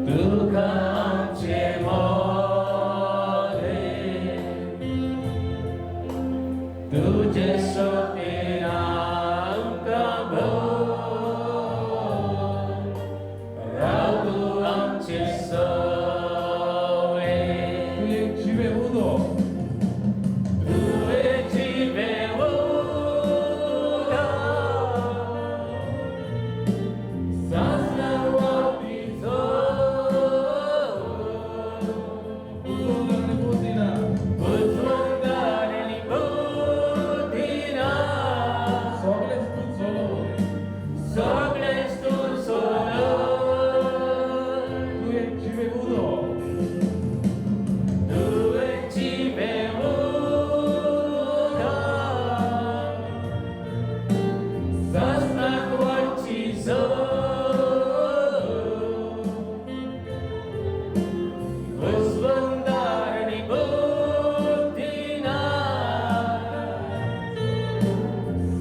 तुका आमचे मोरे तुजे सोबेन आमकां भोव राव तूं आमचे सवे तूं एक जिवे उदो. तुवें जिवें उदक सासणाक व्हांवपी झर. बुजवंत आनी बुद्धी ना. बुजवंत आनी बुद्धी ना. सगळेच तूं चलोय. सगळेंच तूं सोडय. तूं एक जिवे उदो. तुवें जिवें उदक सासणाक व्हांवची झर. बुजवंत आनी बुद्धी ना.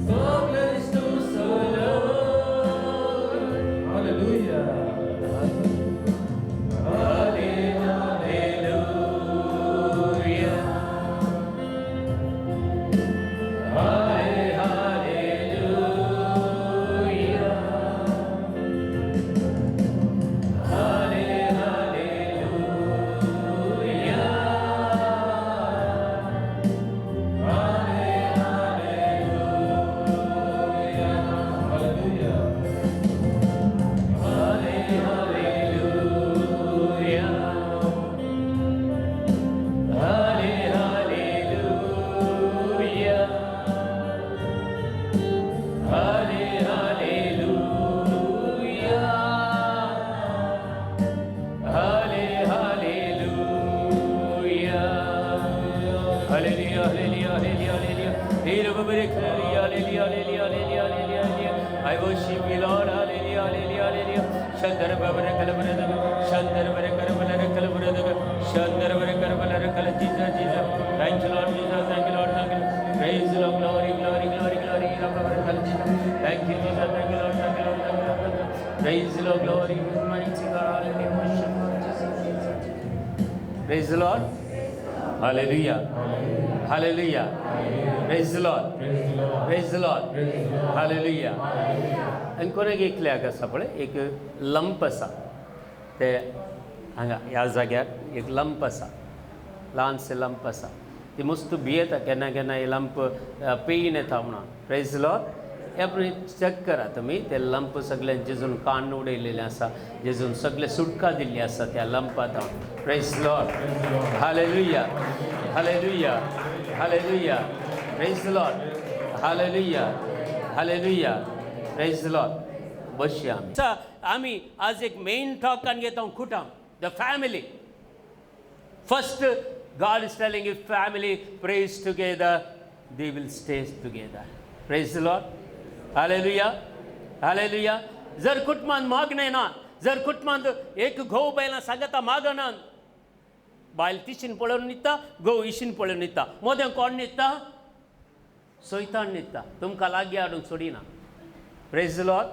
सगळेंच तूं सोडय. Hallelujah. Hallelujah. Hallelujah. Hallelujah. Hallelujah. Hallelujah. Hallelujah. Hallelujah. Hallelujah. Hallelujah, hallelujah, hallelujah, hallelujah. Hallelujah, hallelujah, hallelujah, hallelujah, hallelujah. I worship you, Lord. Hallelujah, hallelujah, hallelujah. Shandar Babara Kalabara, Shandar Bara Kalabara, Shandar Bara Kalabara Kala, Jesus, Jesus. Thank you, Lord Jesus. Thank you, Lord. Thank you. Praise the Lord. Glory, glory, glory, glory. Thank you, Jesus. Thank you, Lord. Thank you, Lord. Thank you, Lord. Praise the Lord. Glory, mighty God. Hallelujah. Worship Lord Jesus, Jesus, Jesus. Praise the Lord. Hallelujah. Hallelujah. Praise the Lord. Praise the Lord. Praise the Lord. Praise the Lord. Hallelujah. आनी कोणाक एकल्याक आसा पळय एक lump आसा, ते हांगा ह्या जाग्यार एक लंप आसा, ल्हानशें लंप आसा. ती मस्त भियेता केन्ना केन्ना हे लंप पेन येता म्हणून. प्रेज लॉर्ड. हे पळय चॅक करा तुमी, ते लंप सगळे जेजून काडून उडयलेले आसा, जेजून सगळे सुटका दिल्ली आसा त्या लंपात. Praise Lord. Hallelujah. Hallelujah. Hallelujah. Praise Lord. Hallelujah. Hallelujah. Praise Lord. बसया आमी. आमी आज एक मेन टॉकान घेता कुटाम, the family. First, God is telling, if family prays together, they will stay together. Praise the Lord. Hallelujah. Hallelujah. जर कुटुंबान मागणें ना, जर कुटुंबांत एक घोव बायलां सांगता मागना, बायल तिशीन पळोवन न्हिदता, घोव इशीन पळोवन न्हिदता, मोदें कोण न्हिदता? सैतान न्हिदता. तुमकां लागीं हाडूंक सोडिना. प्रेज लॉर्ड.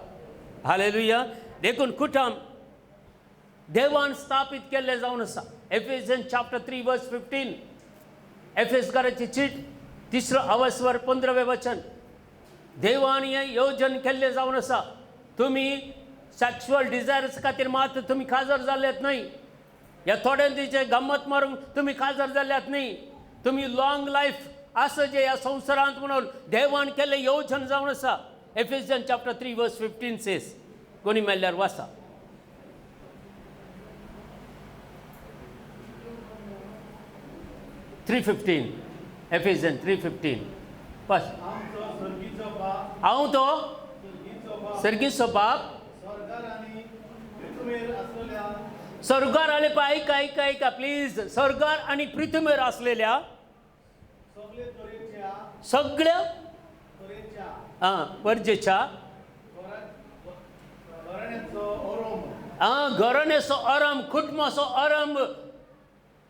हालेलुया. देखून कुटुंब देवान स्थापीत केल्लें जावन आसा. एफेसियन चॅप्टर 3 वर्स 15. एफेसकाराची चीट, तिसरो अवस्वर, 15वें वचन. देवान हें योजन केल्लें जावन आसा. तुमी सॅक्शुअल डिजायर्स खातीर मात तुमी काजार जाल्यात न्हय, ह्या थोड्यां गम्मत मारूंक तुमी काजार जाल्यात न्हय. तुमी लॉंग लायफ आसा जे ह्या संवसारांत म्हणून देवान केल्लें योजन जावन आसा. एफेसियन चॅप्टर 3 वर्स 15 सेस. कोणी मेळ्ळ्यार वाचा. 3:15, एफेसियन 3:15. बस. आमचो सर्गीचो बाप. हांव तो सर्गीचो बाप. सर्गीचो बाप. स्वर्गार आनी पृथ्वीर आसलेल्या. स्वर्गार आले पळय, ऐका, ऐका, ऐका प्लीज. स्वर्गार आनी पृथ्वीर आसलेल्या सगळे तरेच्या सगळ्या तरेच्या आं गरजेच्या घराण्याचो आरंभ. आं घराण्याचो आरंभ, कुटुंबाचो आरंभ,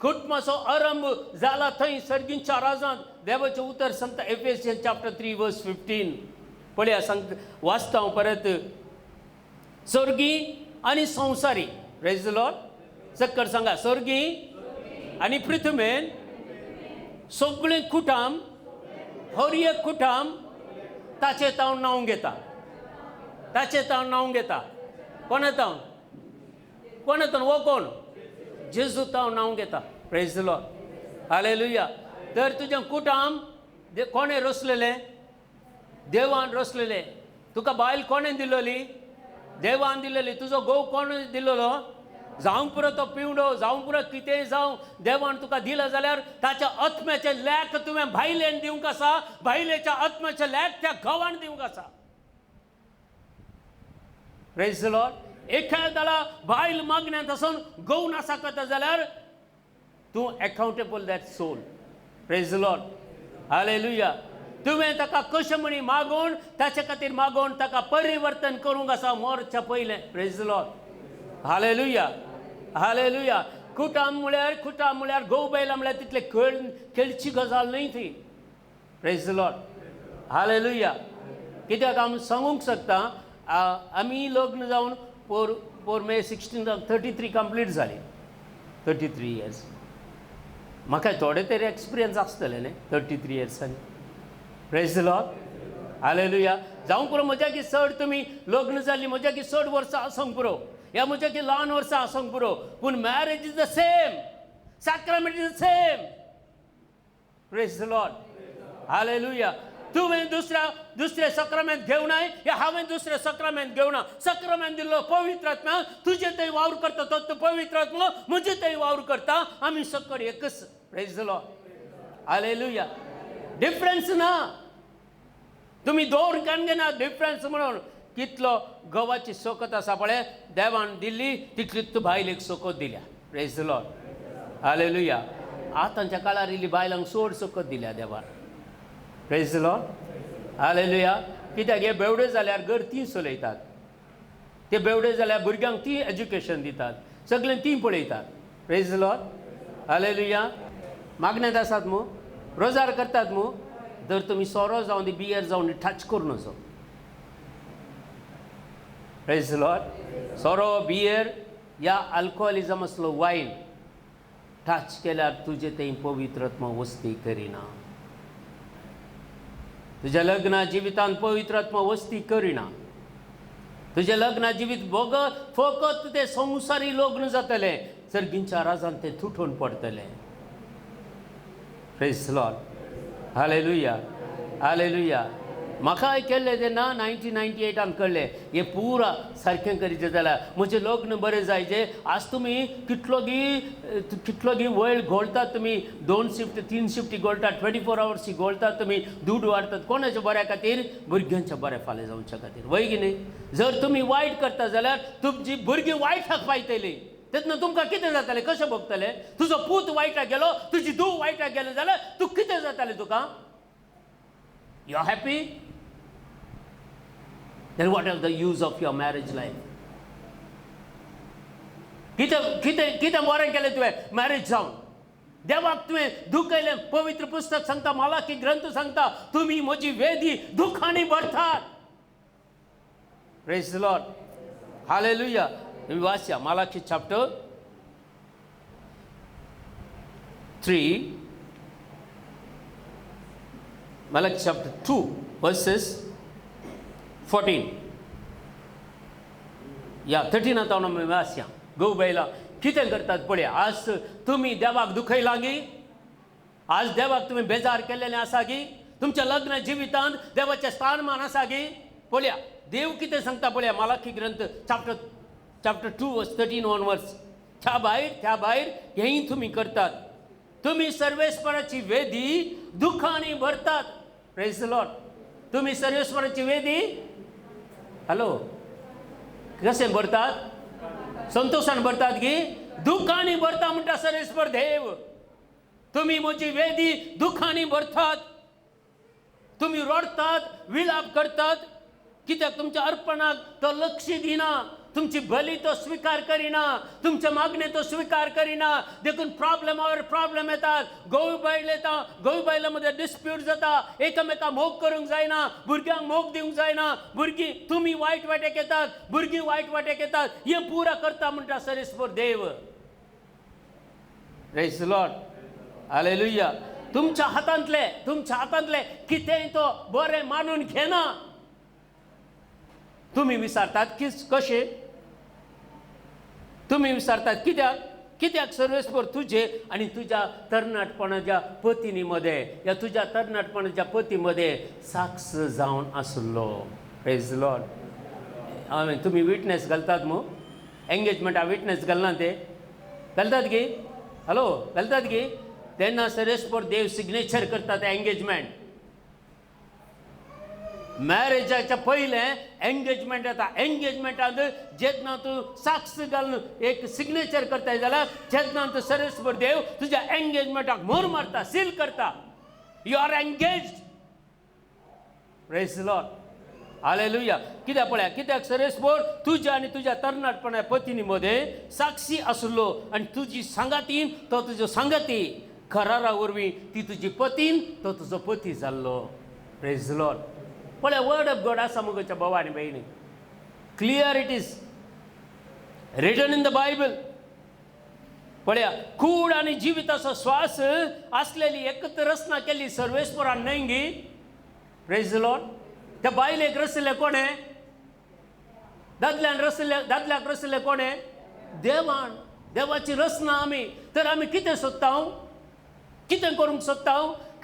कुटुंबाचो आरंभ जाला थंय सर्गींच्या राजांत. देवाचें उतर सांगता, एफेसियन चॅप्टर 3 वर्स 15. पळया, सांग, वाचता हांव परत. स्वर्गी आनी संवसारी. Praise Lord. सक्कर सांगा, सर्गी आनी पृथ्वेन सगळें कुटाम, हर एक कुटाम ताचें तावन नांव घेता, ताचें तावन नांव घेता. कोणा तावन? कोणा तावन? हो कोण? जेजू तावन नांव घेता. Praise the Lord, hallelujah. तर तुजें कुटाम कोणें रचलेलें? देवान रचलेलें. तुका बायल कोणें दिलोली? देवान दिलेली. तुजो घोव कोण दिलेलो? जावंक पुरो तो पिवडो, जावंक पुरो कितेंय जावं, देवान तुका दिला जाल्यार ताच्या आत्म्याचें लेख तुवें बायलेन दिवंक आसा, बायलेच्या आत्म्याचें लेख त्या घोवान दिवंक आसा. Praise the Lord. एखाद्या बायल मागण्यांत आसून घोव नासा करता जाल्यार तूं accountable that soul. Praise the Lord, hallelujah. तुवें ताका कशें म्हणी मागून, ताचे खातीर मागून ताका परिवर्तन करूंक आसा मोरच्या पयलें. Praise the Lord, hallelujah, hallelujah. कुटाम म्हळ्यार, कुटाम म्हळ्यार घोव बायलां म्हळ्यार तितले खेळची गजाल न्हय ती. Praise the Lord, hallelujah. कित्याक आमी सांगूंक शकता, आमी लग्न जावन पोर मे 16 33 कंप्लीट जाली, 33 इयर्स. म्हाका थोडे तरी एक्सपिरियन्स आसतले न्ही 33 इयर्सांनी. Praise the Lord, hallelujah. जावंक पुरो म्हज्या की चड तुमी लग्न जाल्ली, म्हज्या की चड वर्सां आसूंक पुरो, ह्या म्हज्या की ल्हान वर्सां आसूंक पुरो, पूण marriage is the same, sacrament is the same. Praise the Lord, hallelujah. तुवें दुसरें सक्रामेंत घेवनाय, या हांवें दुसरें सक्रामेंत घेवना. सक्रामेंत दिल्लो पवित्र आत्मा तुजे थंय वावर करता, तो पवित्र आत्मा म्हजे थंय वावर करता, आमी सकड एकच. Praise the Lord, hallelujah. Difference ना, तुमी दोन कान घेना डिफरन्स म्हणून. कितलो घोवाची सोकत आसा पळय देवान दिल्ली, तितलीच बायलेक सोकत दिल्या. Praise the Lord, hallelujah. आतांच्या काळार इल्ली बायलांक चड सोकत दिल्या देवान. Praise the Lord, hallelujah. कित्याक हे बेवडे जाल्यार घर ती चलयतात, ते बेवडे जाल्यार भुरग्यांक ती एज्युकेशन दितात, सगळें ती पळयतात. Praise the Lord, hallelujah. मागण्यांत आसात मू, रोजार करतात मू, तर तुमी सोरो जावन दी, बियर जावन दी, टच करूं नजो. Praise the Lord. सोरो, बियर या अल्कोहोलिजम आसलो वायन टच केल्यार तुजें तें पवित्र आत्मा वस्ती करिना, तुज्या लग्न जिवितांत पवित्र आत्मा वस्ती करिना. तुजें लग्न जिवीत भोगत फकत तें संवसारी लग्न जातलें, सर्गींच्या राजान तें तुटून पडटलें. Praise the Lord, hallelujah, hallelujah. म्हाकाय केल्लें तेन्ना 1998 कळ्ळें हें पुरा सारकें करीचें जाल्यार म्हजें लग्न बरें जायचें. आज तुमी कितलोगी वेळ घोळटात तुमी, 2 शिफ्ट 3 शिफ्टी घोळटात, 24 आवर्सी घोळटात तुमी, दूड वाडटात. कोणाच्या बऱ्या खातीर? भुरग्यांच्या बऱ्या फाल्यां जावच्या खातीर, वय की न्ही? जर तुमी वायट करता जाल्यार तुमची भुरगीं वायटाक पायतलीं, तेन्ना तुमकां कितें जातलें? कशें भोगतलें? तुजो पूत वायटाक गेलो, तुजी धूव वायटाक गेली जाल्यार तूं कितें जातालें तुका? You are happy? Then what is the use of your marriage life? कितें कितें कितें बरें केलें तुवें मॅरेज जावन? देवाक तुवें दुखयलें. पवित्र पुस्तक सांगता, मालाकी ग्रंथ सांगता, तुमी म्हजी वेदी दुखांनी भरतात. Praise the Lord, hallelujah. तुमी वाचया Malachi chapter 3, Malachi chapter 2 verses 14 या 13 आतां आमी वाचया. घोव बायलां कितें करतात पळया. आज तुमी देवाक दुखयलां गी? आज देवाक तुमी बेजार केल्लेलें आसा गी? तुमच्या लग्न जिवितांत देवाचें स्थानमान आसा गी? पळया देव कितें सांगता पळया. मालाकी ग्रंथ चॅप्टर 2 वर्स 13 ऑनवर्स. त्या भायर हेंय तुमी करतात, तुमी सर्वेस्पराची वेदी दुखांनी भरतात. Praise the Lord. तुमी सर्वेस्पराची वेदी हॅलो कशें भरतात? संतोशान भरतात की दुखांनी भरता म्हणटा सर्वेस्पर देव. तुमी म्हजी वेदी दुखांनी भरतात, तुमी रडतात, विलाप करतात, कित्याक तुमच्या अर्पणाक तो लक्ष दिना, तुमची बली तो स्विकार करिना, तुमचे मागणे तो स्विकार करिना. देखून प्रॉब्लेमावर प्रॉब्लेम येतात. गोव बायल येता, गोव बायलां मदें डिस्प्यूट जाता, एकामेका मोग करूंक जायना, भुरग्यांक मोग दिवंक जायना, भुरगीं तुमी वायट वाटेक येतात, भुरगीं वायट वाटेक येतात. हें पुरा करता म्हणटा सरेस्पर देव. Praise Lord, hallelujah. तुमच्या हातांतले, तुमच्या हातांतले कितेंय तो बरें मानून घेना. तुमी विचारतात की कशें? तुमी विचारतात कित्याक? कित्याक सर्वेस्पर तुजे आनी तुज्या तरणाटपणाच्या पतीनी मदें या तुज्या तरणाटपणाच्या पती मदें साक्ष जावन आसलो. Praise Lord. हांवें तुमी विटनेस घालतात मू? एंगेजमेंटा विटनेस घालना ते घालतात की? हॅलो, घालतात की? तेन्ना सर्वेस्पर देव सिग्नेचर करता ते एंगेजमेंट. मॅरेजाच्या पयलें एंगेजमेंट जाता. एंगेजमेंटांत जेन्ना तूं साक्ष घालून एक सिग्नेचर करताय जाल्यार जेन्ना तूं सर्वेस्पर देव तुज्या एंगेजमेंटाक मोर मारता, सील करता. You are engaged. Praise Lord, hallelujah. कित्याक पळया, कित्याक सर्वेस्पर तुज्या आनी तुज्या तरणाटपणा पतीनी मदें साक्षी आसलो आनी तुजी सांगातीन तो तुजो सांगाती करारा वरवीं ती तुजी पतीन तो तुजो पती जाल्लो. Praise Lord. पळय, वर्ड ऑफ गॉड आसा मुगोच्या भाव आनी भयणी. Clear it is written in the Bible. पळया, कूड आनी जिविताचो श्वास आसलेली एकत्र रचना केली सर्वेस्परान न्हय गी? Praise Lord. त्या बायलेक रचले कोणें? दादल्यान रचले, दादल्याक रचले कोणें? देवान. देवाची रचना आमी. तर आमी कितें सोदता? कितें करूंक सोदता?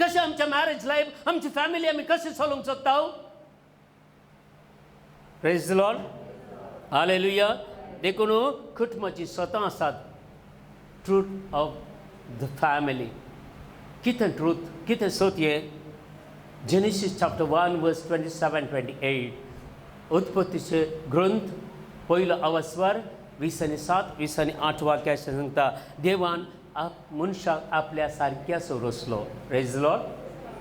कशें आमचें मॅरेज लायफ, आमची फॅमिली आमी कशें चलोवंक सोदता? Praise Lord, hallelujah. देखून कुटुंबाची सतां आसात. Truth of the family. कितें ट्रूथ, कितें सत हें? Genesis chapter 1 verse 27 28. उत्पत्तीचे ग्रंथ पयलो अवस्वर 27 28 वाक्य अशें सांगता, देवान आप मनशाक आपल्या सारक्याचो रचलो. Praise Lord.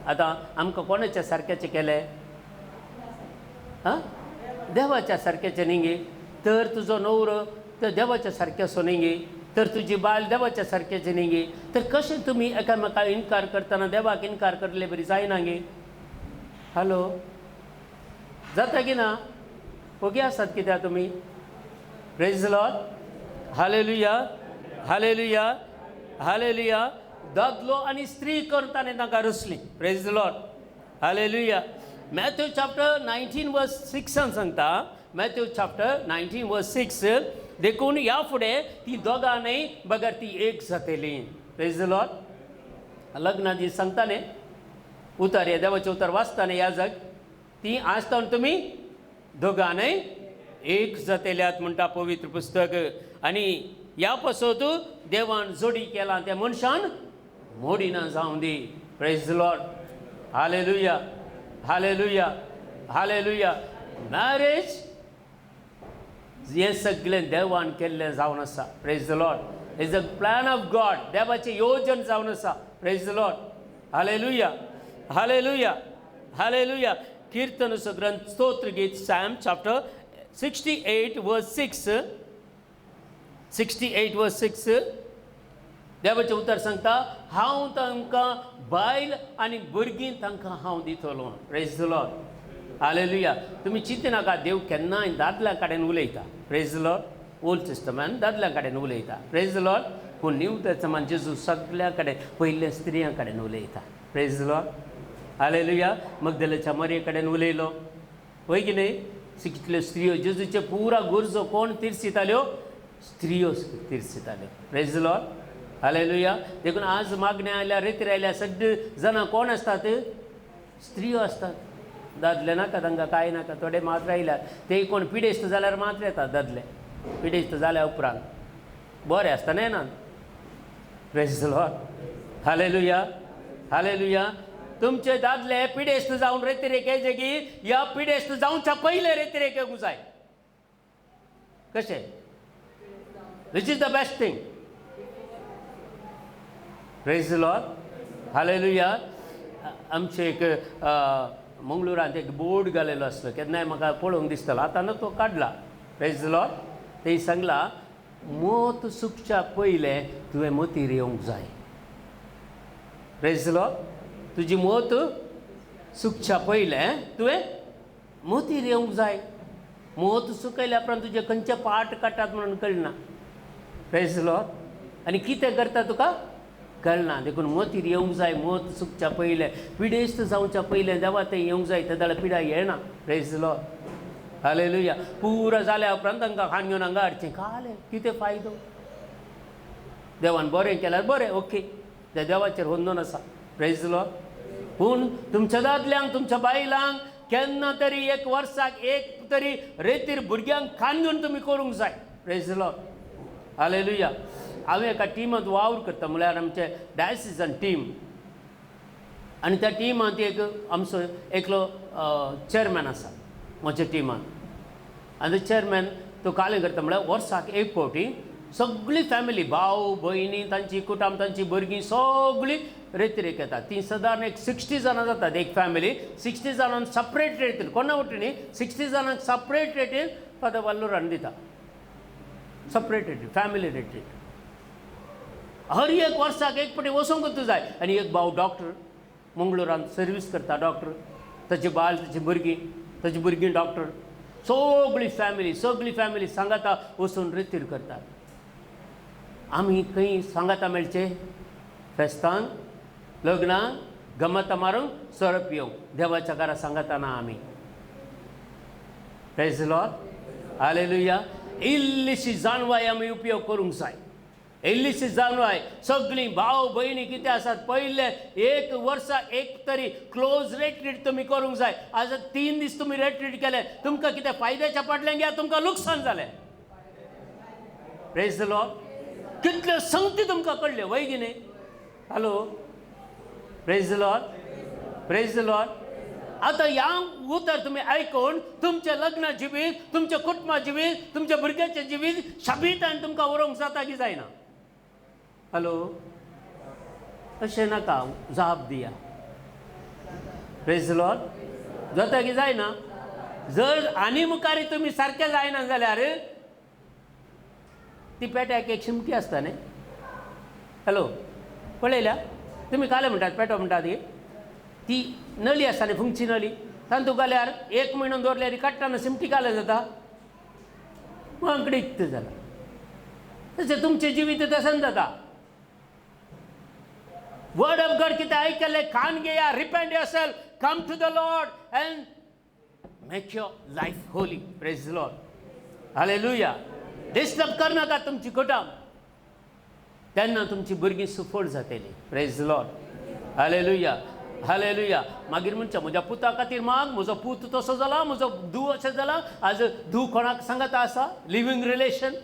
आतां आमकां कोणाच्या सारक्याचें केलें? आं, देवाच्या सारक्याचें न्ही गे? तर तुजो न्हवरो तर देवाच्या सारक्याचो न्ही गे? तर तुजी बायल देवाच्या सारक्याची न्ही गे? तर कशें तुमी एकामेका इनकार करतना देवाक इनकार करले बरी जायना गे? हॅलो, जाता की ना? ओगी आसात कित्याक तुमी? Praise Lord, hallelujah, hallelujah, hallelujah. दादलो आनी स्त्री करून ताणें तांकां रचली. Praise Lord, hallelujah. Matthew chapter 19 verse सिक्सान सांगता, मॅथ्यू चॅप्टर 19 वर्स 6, देखून ह्या फुडें ती दोगां न्हय बगर ती एक जातली. Praise Lord. लग्ना दीस सांगता न्ही उतर, हे देवाचें उतर वाचता न्ही याजक, ती आसतना तुमी दोगां न्हय एक जातल्यात म्हणटा पवित्र पुस्तक. आनी ह्या पासत देवान जोडी केला त्या मनशान मोडिना जावं दी. Praise Lord, hallelujah, hallelujah, hallelujah. Marriage हें सगळें देवान केल्लें जावन आसा. Praise Lord. Is a plan of God. देवाचें योजन जावन आसा. Praise Lord, hallelujah, hallelujah, hallelujah. कीर्तन ग्रंथ, स्तोत्र गीत, Psalm chapter 68 verse 6, 68 verse 6. देवाचें उतर सांगता, हांव तांकां बायल आनी भुरगीं तांकां हांव दितलो. Praise Lord, hallelujah. तुमी चिंतनाका, देव केन्नाय दादल्या कडेन उलयता. Praise Lord. Old टेस्टमेंट दादल्या कडेन उलयता. Praise Lord. पूण न्यू टेस्टमेंट जेजू सगल्या कडेन, पयले स्त्रियां कडेन उलयता. Praise Lord, hallelujah. मगदलेच्या मरये कडेन उलयलो वय की न्हय? कितल्यो स्त्रियो जेजूचे पुरा गरजो कोण तिरसिताल्यो? स्त्रियो तिरसिताल्यो. Praise Lord, hallelujah. देखून आज मागण्या आयल्या, रेतीर आयल्या, सगळीं जाणां कोण आसतात? स्त्रियो आसतात. दादले नाका तांकां, कांय नाका. थोडे मात्र आयल्यात ते कोण पिडेस्त जाल्यार मात्र येतात. दादले पिडेस्त जाल्या उपरांत बरें आसतना येनात. Praise Lord, hallelujah, hallelujah. तुमचे दादले पिडेस्त जावन रेतिरेक येयचे की ह्या पिडेस्त जावच्या पयले रेतिरेक येवंक जाय? कशें? Which is the best thing? Praise Lord, hallelujah. आमचे एक मंगळुरांत एक बोर्ड घालेलो आसलो, केन्नाय म्हाका पळोवंक दिसतालो, आतां न्हू तो काडला. Praise Lord. तें सांगला, मोत सुकच्या पयलें तुवें मोतीर येवंक जाय. Praise Lord. तुजी मोत सुकच्या पयलें तुवें मोतीर येवंक जाय. मोत सुकयल्या उपरांत तुजे खंयचे पाट काडटात म्हणून कळना. Praise Lord. आनी कितें करता तुका? कळना. देखून मोतीर येवंक जाय, मोत चुकच्या पयलें, पिडेस्त जावच्या पयलें देवा तें येवंक जाय, ते जाल्यार पिडा येना. Praise the Lord, hallelujah. पुरो जाल्या उपरांत तांकां खाण घेवन हांगा हाडचें, खालें कितें फायदो? देवान बरें केल्यार बरें, ओके, त्या देवाचेर होंदून आसा. Praise the Lord. पूण तुमच्या दादल्यांक, तुमच्या बायलांक केन्ना तरी एक वर्साक एक तरी रेतीर भुरग्यांक खाण घेवन तुमी करूंक जाय. Praise the Lord, hallelujah. हांवें एका टिमांत वावर करता, म्हळ्यार आमचे डायसिजन टीम, आनी त्या टिमांत एक आमचो एकलो चेअरमॅन आसा म्हज्या टिमांत. आनी चेअरमॅन तो कालें करता म्हळ्यार वर्साक एक फावटी सगळी फॅमिली, भाव भयणी, तांची कुटुंब, तांची भुरगीं सगळीं रेतिरेक येतात. ती सदारण एक 60 जाणां जातात एक फॅमिली. 60 जाणांक सपरेट रेटीन, कोणा वटेन 60 जाणांक सपरेट रेटीन फादर वल्लूरान दिता, सपरेट रेटीन, फॅमिली रेटीन. हर एक वर्साक एक फावटी वचोंकूच जाय. आनी एक भाव डॉक्टर, मंगळुरान सर्वीस करता डॉक्टर, ताची बायल, ताची भुरगीं, ताची भुरगीं डॉक्टर, सगळी फॅमिली, सगळी फॅमिली सांगाता वचून रेतीर करतात. आमी खंय सांगाता मेळचे? फेस्तांक, लग्नाक, गमतां मारूंक, सोरो पिवंक, देवाच्या घरा सांगाता ना आमी. Praise the Lord, hallelujah. इल्लीशी जाणवाय आमी उपयोग करूंक जाय, इल्लीशी जाणवाय. सगळीं भाव भयणी कितें आसात, पयले एक वर्सा एक तरी क्लोज रेट्रीट तुमी करूंक जाय. आज 3 दीस तुमी रेट्रीट केले, तुमकां कितें फायद्याच्या पडलें घ्या, तुमकां लुकसाण जालें. Praise the Lord. कितल्यो संगती तुमकां कळ्ळ्यो, वय की न्ही? Hello, praise the Lord, praise the Lord. आतां ह्या उतर तुमी आयकून तुमचें लग्न जिवीत, तुमचें कुटुंबा जिवीत, तुमच्या भुरग्याचें जिवीत शाबीतान तुमकां व्हरूंक जाता की जायना? हॅलो, अशें नाका, जाप दिया. Praise the Lord. जाता की जायना? जर आनी मुखार तुमी सारकें जायना जाल्यार ती पेट्याक एक शिमटी आसता न्ही. हॅलो, पळयल्या तुमी? काले म्हणटात, पेटो म्हणटात. ती नळी आसता न्ही, फुंगची नळी, तांतू घाल्यार 1 म्हयनो दवरल्यार काडटना सिमटी काले जाता, मांकडी इत्त जाला. तशें तुमचें जिवीत तशेंच जाता. वर्ड ऑफ गॉड कितें आयकलें, कान घेया, repent yourself, come to the Lord and make your life holy. Praise the Lord, hallelujah. Disturb करनाका तुमची कुटुंब, तेन्ना तुमची भुरगीं सुफळ जातली. Praise the Lord, hallelujah, hallelujah. मागीर म्हणचें म्हज्या पुता खातीर माग, म्हजो पूत तसो जाला, म्हजो धूव अशें जाला. आज धूव कोणाक सांगता आसा? Living relation.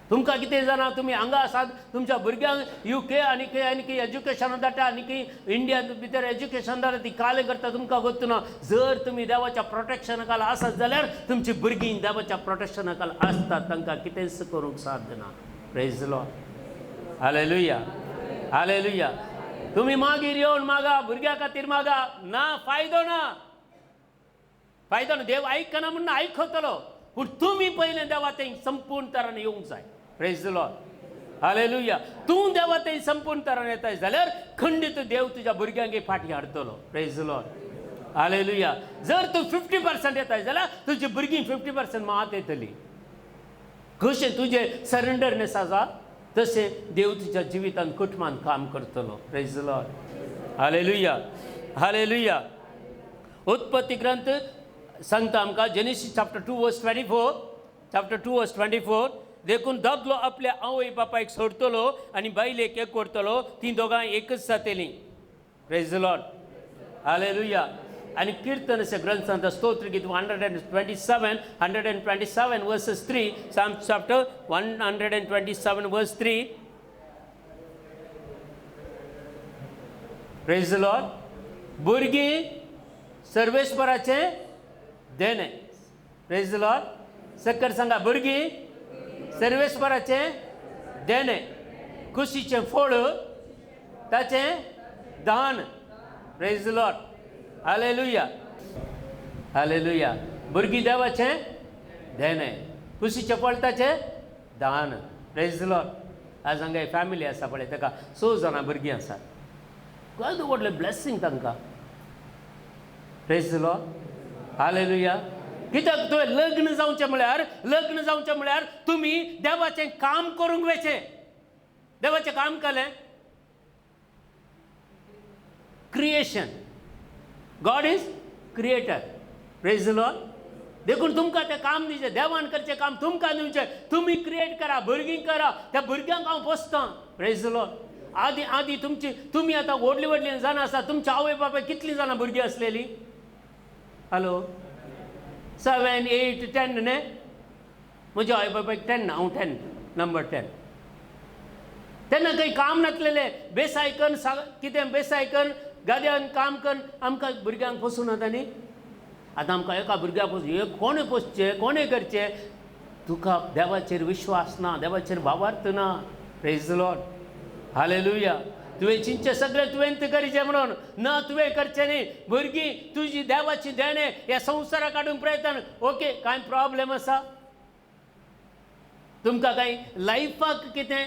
तुमकां कितें जाणा, तुमी हांगा आसात, तुमच्या भुरग्यांक UK आनी खंय आनी खंय एज्युकेशन धाडटा, आनी खंय इंडिया भितर एज्युकेशन धाडटा, ती कालें करता, तुमकां गोत्त ना. जर तुमी देवाच्या प्रोटेक्शना खाला आसत जाल्यार तुमची भुरगीं देवाच्या प्रोटेक्शना खाला आसतात, तांकां कितेंच करूंक साध्य ना. Praise the Lord, hallelujah, hallelujah. तुमी मागीर येवन मागा, भुरग्या खातीर मागा, ना फायदो ना, फायदो ना. देव आयकना म्हणून आयकतलो, पूण तुमी पयलें देवा तें संपूर्ण तरान येवंक जाय. Praise the Lord, hallelujah. तूं देवा तें संपूर्ण तरान येताय जाल्यार खंडीत देव तुज्या भुरग्यांक फाटीं हाडटलो. Praise the Lord, hallelujah. जर तूं 50% येताय जाल्यार तुजी भुरगीं 50% मात येतली. कशें तुजें सरेंडरनेस आसा तशें देव तुज्या जिवितांत कुटुंबान काम करतलो. Praise the Lord, hallelujah, hallelujah. उत्पत्ती ग्रंथ सांगता आमकां, Genesis chapter 2 verse 24, chapter 2 verse 24. देखून दादलो आपल्या आवय बापायक सोडटलो आनी बायलेक एक करतलो, तीं दोगांय एकच जातलीं. Praise the Lord, hallelujah. आनी किर्तन अशें ग्रंथ सांगता, स्तोत्र गीत 127, 127 verses 3, Psalm chapter 127 verse 3. Praise the Lord. भुरगीं सर्वेस्पराचें देणें. Praise the Lord. सक्कर सांगा, भुरगीं सर्वेस्पराचें देणें, कुशीचें फळ ताचें दान. Praise the Lord, hallelujah, hallelujah. भुरगीं देवाचें देणें, कुशीचें फळ ताचें दान. Praise the Lord. आज हांगा फॅमिली आसा पळय, ताका 6 जाणां भुरगीं आसात. केदो व्हडलें ब्लेसींग तांकां. Praise the Lord, hallelujah. कित्याक तुवें लग्न जावचें म्हळ्यार, लग्न जावचें म्हळ्यार तुमी देवाचें काम करूंक वचें. देवाचें काम केलें? Creation. God is creator. Praise the Lord. देखून तुमकां तें काम दिवचें, देवान करचें काम तुमकां दिवचें. तुमी क्रिएट करा, भुरगीं करा, त्या भुरग्यांक हांव पोसतां. Praise the Lord. आदी आदी तुमची तुमी आतां व्हडलीं व्हडलीं जाणां आसा, तुमच्या आवय बापाय कितलीं जाणां भुरगीं आसलेलीं? हॅलो, 7, 8, 10 न्ही? म्हज्या आवय बापायक 10, हांव 10, नंबर 10. तेन्ना काही काम नासलेलें, बेसाय करून कितें बेसाय करून गाद्यान काम करून आमकां भुरग्यांक पोसूं नाका न्ही. आतां आमकां एका भुरग्याक पोसूं, कोणें पोसचें, कोणें करचें? तुका देवाचेर विश्वास ना, देवाचेर भावार्थ ना. Praise the Lord. Hallelujah. तुवें चिंतचें सगळें तुवें करचें म्हणून ना, तुवें करचें न्ही. भुरगीं तुजी देवाची देणें ह्या संवसाराक काडूंक प्रयत्न. ओके, कांय प्रॉब्लेम आसा तुमकां? कांय लायफाक कितें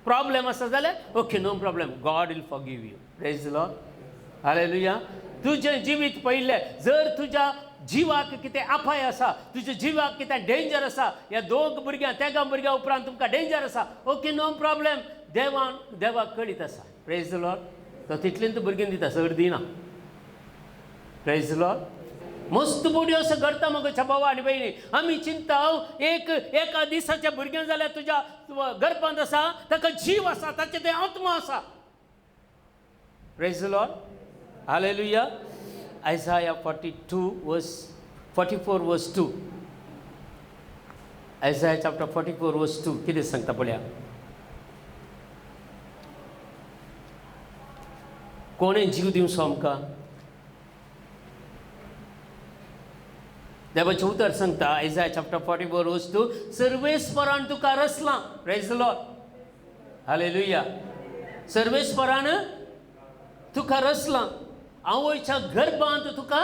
प्रॉब्लेम आसा जाल्यार okay, no problem, God will forgive you. Praise the Lord. Hallelujah. तुजें जिवीत पळयलें, जर तुज्या जिवाक कितें अपाय आसा, तुज्या जिवाक कितें डेंजर आसा, ह्या दोग भुरग्यां तेगां भुरग्यां उपरांत तुमकां डेंजर आसा, ओके, नो प्रॉब्लेम, देवान देवाक कळीत आसा. Praise the Lord. तो तितलें भुरगीं दिता, चड दिना. Praise the Lord. मस्त बोडयो असो करता मगो बाबा आनी भयणी. आमी चिंता एक एका दिसाच्या भुरग्यां जाल्यार तुज्या गर्भांत आसा, ताका जीव आसा, ताचें तें आत्मा आसा. Praise the Lord. Hallelujah. Isaiah 42 verse 44 verse 2. Isaiah chapter 44 verse 2 कितें सांगता पळया. कोणें जीव दिवचो आमकां? देवाचें उतर सांगता आयजाया चॅप्टर 44 वर्स 2, सर्वेस्परान तुका रचलां. Praise the Lord. Hallelujah. सर्वेस्परान तुका रचलां, आवयच्या गर्भांत तुका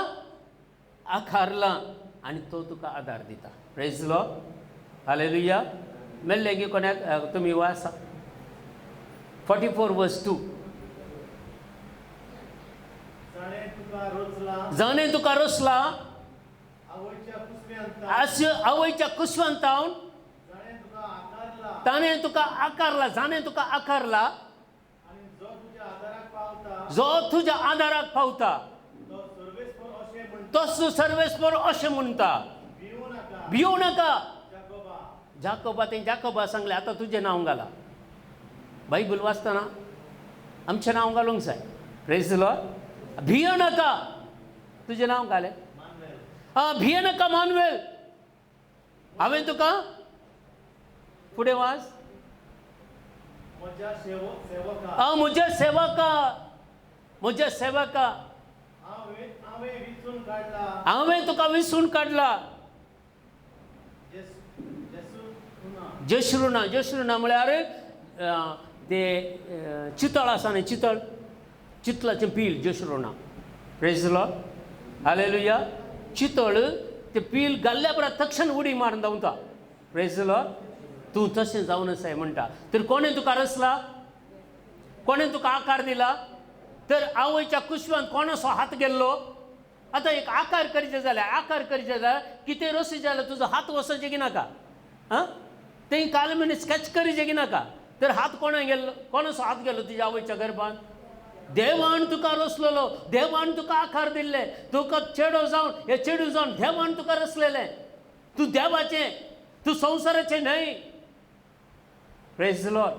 आकारलां आनी तो तुका आदार दिता. Praise the Lord. Hallelujah. मेल्लें गी कोणाक तुमी वाचा 44 वर्स 2. जाणें तुका रचलां आवयच्या कुसव्यांत तावन ताणें तुका आकारला, जाणें तुका आकारला, जो तुज्या आदाराक पावता तो सर्वेस्पर अशें म्हणटा, भिवू नाका. जाकोबा, तें जाकोबा सांगलें आतां तुजें नांव घालां. बायबल वाचतना आमचें नांव घालूंक जाय. Praise the Lord. भियो नाका, तुजें नांव घालें. आं, भिये नाका मानवेल, हांवें तुका फुडें वाच. आं, म्हज्या सेवका, म्हज्या सेवका, हांवें तुका विसून काडला. जशरुना, जशरुना म्हळ्यार ते चितळ आसा न्ही, चितळ, चितळाचें पील जशरुना. Praise the Lord. Hallelujah. चितळ ते पील घाल्ल्या बराबर तक्षण उडी मारून धांवता. Praise the Lord. तूं तशें जावन आसाय म्हणटा. तर कोणें तुका रचला, कोणें तुका आकार दिला? तर आवयच्या कुशवान कोणाचो हात गेल्लो? आतां एक आकार करचें जाल्यार, आकार करचें जाल्यार कितें रसूं जाल्यार तुजो हात वचचें की नाका? आं, तें काल स्केच करचें की नाका? तर हात कोणा गेल्लो, कोणाचो हात गेल्लो तुज्या आवयच्या गर्भान? देवान तुका रचलेलो, देवान तुका आकार दिल्ले, तुका चेडो जावन हे चेडू जावन देवान तुका रचलेलें. तूं देवाचें, तूं संवसाराचें न्हय. Praise the Lord.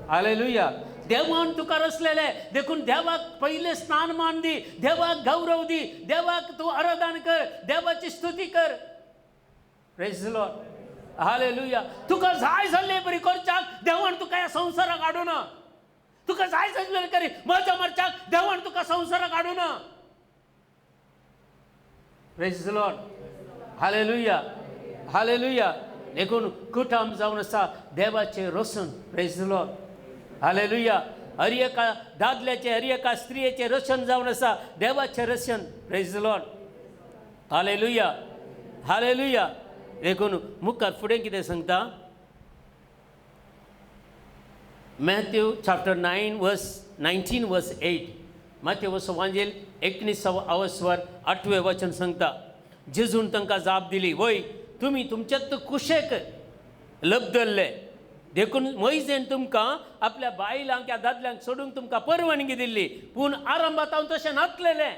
Hallelujah. देवान तुका रचलेलें, देखून देवाक पयलें स्थान मान दी, देवाक गौरव दी, देवाक तूं आराधन कर, देवाची स्तुती कर. Praise the Lord. Hallelujah. तुका जाय जाल्ले बरी करच्याक देवान तुका ह्या संवसाराक हाडूना. तुका जाय जाल्ले करी मजा मारच्याक देवान तुका संवसाराक हाडूना. Praise the Lord. Hallelujah. Hallelujah. देखून कुटुंब जावन आसा देवाचें रसन. Praise the Lord. Hallelujah. हर एका दादल्याचें, हर एका स्त्रियेचें रसन जावन आसा देवाचें रसन. Praise the Lord. Hallelujah. Hallelujah. देखून मुखार फुडें कितें सांगता? Matthew chapter 9 verse 19 verse 8. Matthew वांजेल 19 अवस्वर 8वें वचन सांगता, जेजून तांकां जाप दिली, वय तुमी तुमच्यात कुशेक लब्दल्ले. देखून मोयजेन तुमकां आपल्या बायलांक ह्या दादल्यांक सोडूंक तुमकां परवानगी दिल्ली, पूण आरंभात हांव तशें नातलेलें.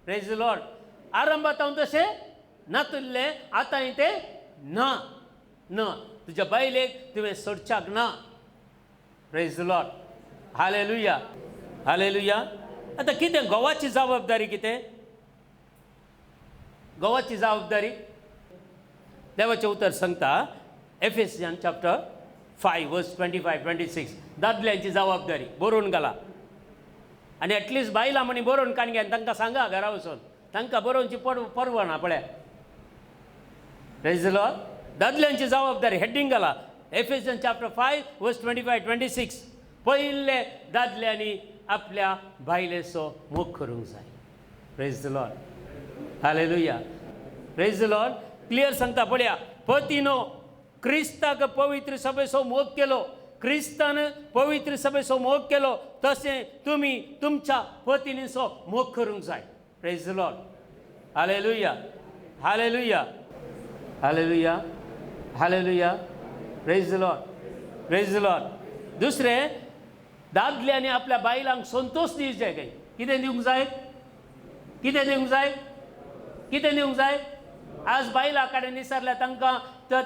प्रेज लॉर्ड. आरंभात हांव तशें नातुल्लें, आतां तें ना ना. तुज्या बायलेक तुवें सोडच्याक ना. Praise lord. Hallelujah, hallelujah. आतां कितें घोवाची जबाबदारी? कितें घोवाची जबाबदारी? देवाचें उतर सांगता Ephesians chapter 5 verse 25 26. दादल्यांची जबाबदारी बरोवन घाला आनी एटलिस्ट बायलां म्हणी बरोवन काडून घे आनी तांकां सांगा घरा वचून, तांकां बरोवची परवना पळया. Praise lord. दादल्यांची जबाबदारी हेडींग घाला Ephesians chapter 5 verse 25 26. पयले दादल्यांनी आपल्या बायलेचो मोग करूंक जाय. Praise the lord. Hallelujah. Praise the lord. Clear सांगता पळया, पतीनो क्रिस्ताक पवित्र सभेचो मोग केलो, क्रिस्तान पवित्र सभेचो मोग केलो, तशें तुमी तुमच्या पतिनीचो मोग करूंक जाय. Praise the lord. Hallelujah, hallelujah, hallelujah, hallelujah. Praise the lord, praise the lord. दुसरें, दादल्यांनी आपल्या बायलांक संतोश दिवंक जाय. काय कितें दिवंक जाय? कितें दिवंक जाय? कितें दिवंक जाय? आज बायलां कडेन विचारल्यार तांकां तर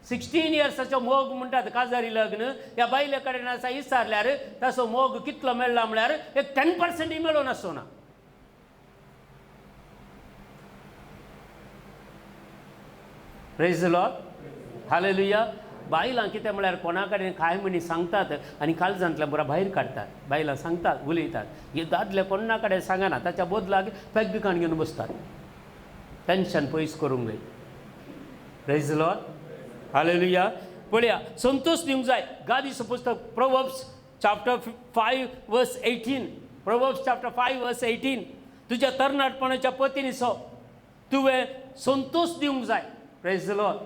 16 इयर्साचो मोग म्हणटात काजारी लग्न, ह्या बायले कडेन आसा विचारल्यार ताचो मोग कितलो मेळ्ळा म्हळ्यार एक 10% मेळून आसो ना. Praise the lord. Hallelujah. बायलां कितें म्हळ्यार कोणा कडेन कांय म्हणी सांगतात आनी काळजांतल्या पुरा भायर काडटात. बायलां सांगतात, उलयतात, हे दादले कोणा कडेन सांगना, ताच्या बदलाक पेग काण घेवन बसतात, टेंशन पयस करूंक जाय. Praise the lord. Hallelujah. पळया, संतोश दिवंक जाय. गादीचो पुस्तक Proverbs chapter 5 verse 18. Proverbs chapter 5 verse 18. तुज्या तरणाटपणाच्या पतीनीचो तुवें संतोश दिवंक जाय. Praise the lord.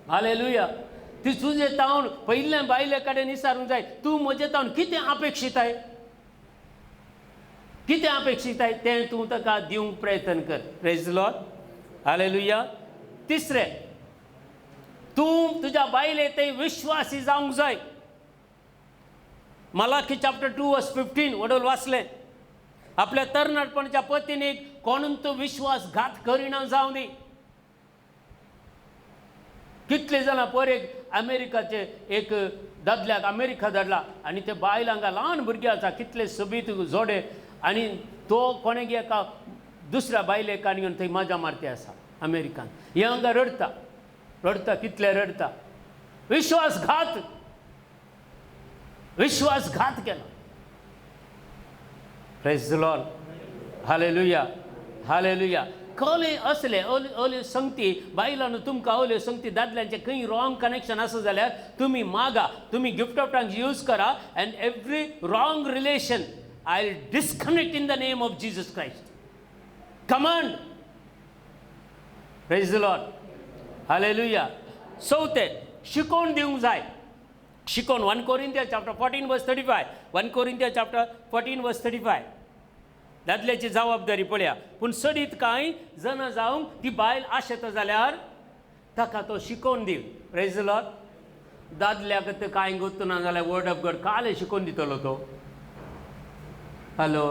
Hallelujah. ती तुजे तावन पयल्या बायले कडेन विचारूंक जाय, तूं म्हजे तावन कितें अपेक्षीत आहे, कितें अपेक्षीत आहे तें तूं ताका दिवंक प्रयत्न कर. Praise the lord. Hallelujah. तिसरें, तूं तुज्या बायले ते विश्वासी जावंक जाय. Malachi chapter 2 verse 15 वडोल वाचलें. आपल्या तरणाटपणाच्या पतीनीक कोणून तूं विश्वासघात करिना जावं दी. कितले जाणां पयर एक अमेरिकाचे एक दादल्याक अमेरिका धाडला आनी ते बायल हांगा ल्हान भुरगे आसा, कितले सोबीत जोडे, आनी तो कोणेगी एका दुसऱ्या बायलेक आनी घेवन थंय मजा मारती आसा अमेरिकान. हे हांगा रडटा रडटा, कितले रडटा. विश्वासघात, विश्वासघात केला. Praise the lord. Hallelujah, hallelujah. कले असले ओले ओले संगती बायलांनो तुमकां ओल्यो संगती दादल्यांचें खंय रॉंग कनेक्शन आसा जाल्यार तुमी मागा, तुमी गिफ्ट ऑफ टंग्स यूज करा and every wrong relation I will disconnect in the name of Jesus Christ. Command. Praise the lord. Hallelujah. चवथें, शिकोवन दिवंक जाय. शिकोवन 1 Corinthians chapter 14 verse 35. 1 Corinthians chapter 14 verse 35. दादल्याची जबाबदारी पळया. पूण सडीत कांय जाणा जावंक ती बायल आशेता जाल्यार ताका तो शिकोवन दी. Praise the lord. दादल्याक ते कांय गोत्तना जाल्यार वर्ड ऑफ गॉड काले शिकोवन दितलो तो. हॅलो,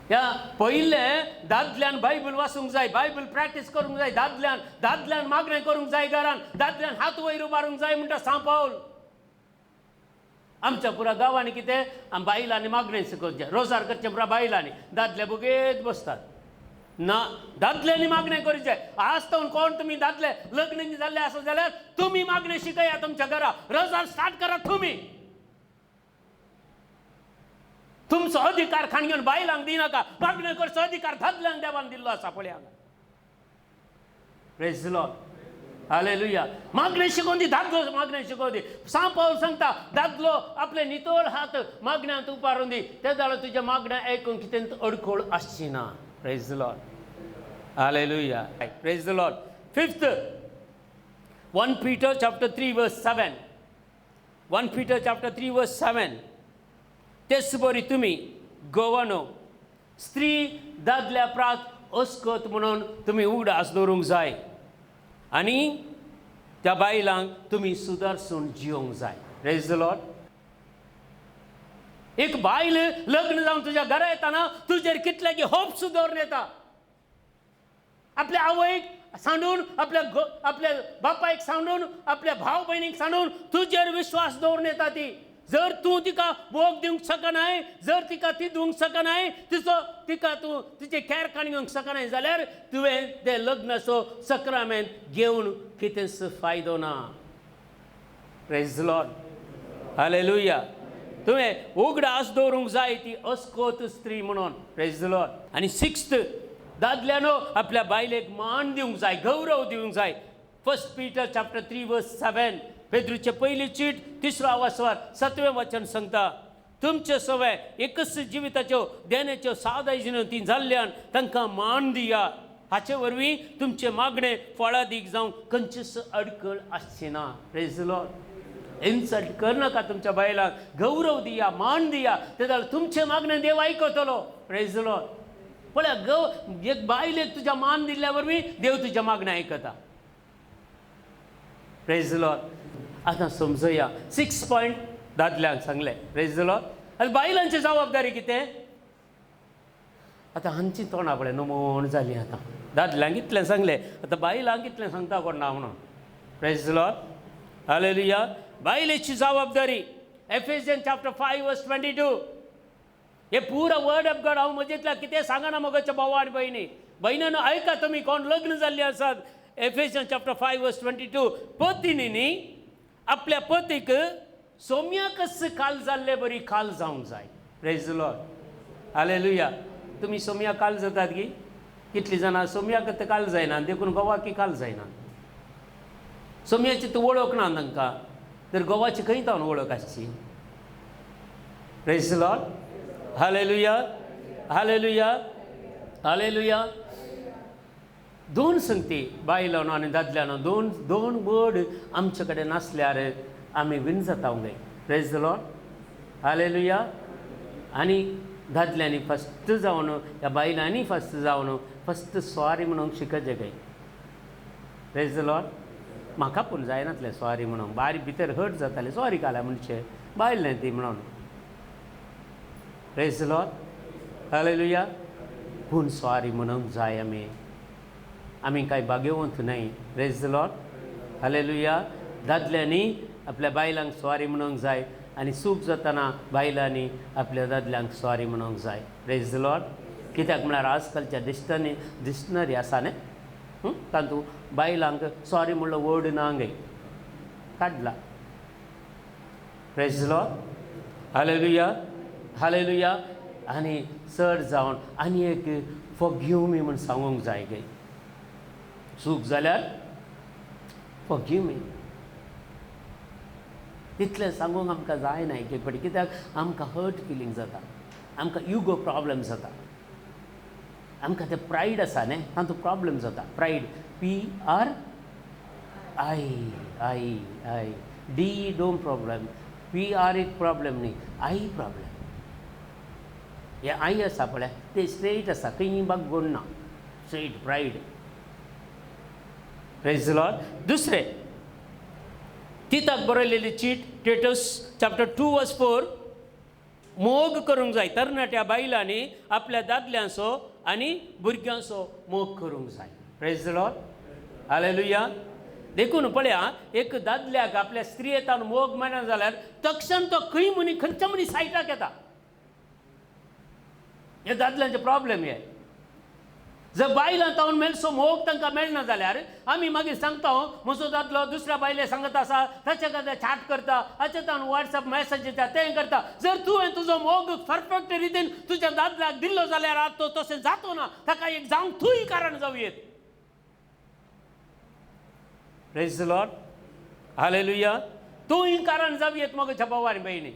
ह्या पयलें दादल्यान बायबल वाचूंक जाय, बायबल प्रॅक्टीस करूंक जाय, दादल्यान दादल्यान मागणें करूंक जाय, घरान दादल्यान हात वयर उबारूंक जाय म्हणटा सांव पावल. आमच्या पुरा गांवांनी कितें बायलांनी मागणें शिकोवचें, रोजार करचें पुरा बायलांनी, दादले बगेत बसतात. ना, दादल्यांनी मागणें करचें. आज तो कोण तुमी दादले लग्न जाल्ले आसा जाल्यार तुमी मागणें शिकया तुमच्या घरा, रोजार स्टार्ट करा तुमी. तुमचो अधिकार खाण घेवन बायलांक दिनाका, मागणें करचो अधिकार दादल्यांक देवान दिल्लो आसा पळया. Praise the lord. Hallelujah. मागणें शिकोवन दी, दादलो मागणें शिकोवन दी. सांव पावल सांगता दादलो आपले नितळ हात मागण्यांत उपारून दी, ते जाल्यार तुज्या मागण्या आयकूंक कितें अडखळ आसची ना. Praise the lord. Hallelujah. Praise the lord. Fifth, 1 Peter chapter 3 verse 7. 1 Peter chapter 3 verse 7. तेच बरी तुमी गोवानो स्त्री दादल्या प्रात अस्कत म्हणून तुमी उगडास दवरूंक जाय आनी त्या बायलांक तुमी सुदारसून जिवंक जाय. Praise the Lord. एक बायल लग्न जावन तुज्या घरा येताना तुजेर कितले होप्स दवरून येता. आपल्या आवयक सांडून, आपल्या आपल्या बापायक सांडून, आपल्या भाव भयणीक सांडून तुजेर विश्वास दवरून येता ती. जर तूं तिका मोग दिवंक शकनाय, जर तिका ती दिवंक शकनाय, तिचो तिका तूं तिचे कॅर काणी घेवंक शकनाय जाल्यार तुवें ते लग्नाचो सक्रामेंत घेवन कितेंच फायदो ना. Praise the Lord. Hallelujah. तुवें उगडास दवरूंक जाय ती अस्कोत स्त्री म्हणून. Praise the Lord. आनी सिक्स्थ, दादल्यानो आपल्या बायलेक मान दिवंक जाय, गौरव दिवंक जाय. 1 Peter chapter 3 verse 7, पेद्रूचे पयली चीट 3 वासवार 7वें वचन सांगता, तुमचे सवय एकच जिविताच्यो देण्याच्यो सादाय ती जाल्ल्यान तांकां मान दिया, हाचे वरवीं तुमचे मागणे फळादीक जावं खंयचीच अडकळ आसची ना. Praise the Lord. Insult करनाका तुमच्या बायलांक, गौरव दिया, मान दिया, ते जाल्यार तुमचे मागणे देव आयकतलो. Praise the Lord. पळय गौ एक बायलेक तुज्या मान दिल्ल्या वरवीं देव तुज्या मागणें आयकता. Praise the Lord. आतां समजया 6 पॉयंट दादल्यांक सांगलें. Praise the Lord. आनी बायलांची जबाबदारी कितें? आतां हांची तोंडां पळय नमोण जाली. आतां दादल्यांक इतलें सांगलें, आतां बायलांक इतलें सांगता कोण ना म्हणून. Praise the Lord. Hallelujah. बायलेची जबाबदारी Ephesians chapter 5 verse 22. हे पुरा वर्ड ऑफ गॉड हांव म्हजेंतल्या कितें सांगना मगोच्या भावा आनी भयणी. भयणांनो आयका, तुमी कोण लग्न जाल्ली आसात. Ephesians chapter 5 verse 22, पतिनी आपल्या पतीक सोम्याकच काल जाल्ले बरी काल जावंक जाय. Praise the Lord. Hallelujah. तुमी सोम्या काल जातात की? कितली जाणां सोम्याक तर काल जायना, देखून गोवाकी काल जायना. सोम्याची तूं वळख ना तांकां, तर गोवाची खंय तावन वळख आसची? Praise the Lord. Hallelujah. Hallelujah. Hallelujah. दोन संगती बायलांनो आनी दादल्यांनो, दोन दोन वर्ड आमचे कडेन नासल्यार आमी विन जाता गे. Praise the Lord. Hallelujah. आनी दादल्यांनी फस्ट जावन ह्या बायलांनी फस्ट जावन फस्ट सॉरी म्हणूंक शिकचें काय. Praise the Lord. म्हाका पूण जायनातलें सॉरी म्हणूंक, बारीक भितर हर्ट जातालें. सॉरी काल्या म्हणचे बायल न्हय ती म्हणून. Praise the Lord. Hallelujah. पूण सॉरी म्हणूंक जाय. आमी आमी कांय भाग्यवंत न्हय. Praise the Lord. Hallelujah. दादल्यांनी आपल्या बायलांक सॉरी म्हणूंक जाय आनी चूक जातना बायलांनी आपल्या दादल्यांक सॉरी म्हणूंक जाय. Praise the Lord. कित्याक म्हळ्यार आजकालच्या डिस्टनी डिक्शनरी आसा न्ही, तातूंत बायलांक सॉरी म्हणलो वर्ड ना गे काडला. Praise the Lord. Hallelujah. Hallelujah. आनी चड जावन आनी एक फॉरगिव मी म्हूण सांगूंक जाय गे. चूक जाल्यार फॉरगिव मी तितलें सांगूंक आमकां जायना एक एक फावटी, कित्याक आमकां हर्ट फिलींग जाता, आमकां युगो प्रॉब्लम जाता, आमकां तें प्रायड आसा न्ही, तातूंत प्रॉब्लम जाता. Pride, P R I I I D don't problem, P R एक प्रॉब्लम न्ही, I problem. हे I आसा पळय ते स्ट्रेट आसा, खंय बागोवन ना, straight pride. Praise the Lord. दुसरें तिताक बरयलेली चीट, टिटस चॅप्टर 2 वर्स 4, मोग करूंक जाय तरणाट्या बायलांनी आपल्या दादल्यांचो आनी भुरग्यांचो मोग करूंक जाय. Praise the Lord. Hallelujah. देखून पळया, एक दादल्याक आपल्या स्त्रियेतान मोग मेळना जाल्यार तक्षण तो खंय मनी खंयच्या मनी सायटाक येता. हे दादल्यांचे प्रॉब्लेम हे. जर बायलां तावन मेळसो मोग तांकां मेळना जाल्यार आमी मागीर सांगता, म्हजो दादलो दुसऱ्या बायले सांगत आसा, ताचे खातीर चॅट करता, हाचे तावन वॉट्सएप मॅसेज दिता, तें करता. जर तुवें तुजो मोग परफेक्ट रितीन तुज्या दादल्याक दिल्लो जाल्यार आतां तो तशें जातो ना, ताका एक जावंक तूंय कारण जावं येत. Praise the Lord. Hallelujah. तूंय कारण जावं येत मगो भाव आनी भयणी.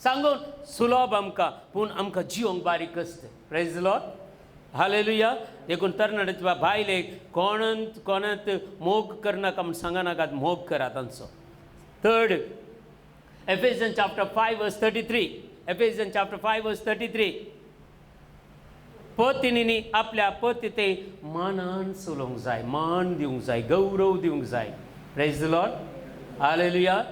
सांगून सुलभ आमकां, पूण आमकां जिवंक बारीक आसता. Praise the Lord. Hallelujah. देखून तरणाट्या बायलेक कोणांत कोणांत मोग करनाका म्हूण सांगनाकात, मोग करा तांचो. Third, Ephesians chapter 5 verse 33, Ephesians chapter 5 verse 33, पतिनी आपल्या पती ते मानान चलोवंक जाय, मान दिवंक जाय, गौरव दिवंक जाय. Praise the Lord. Hallelujah,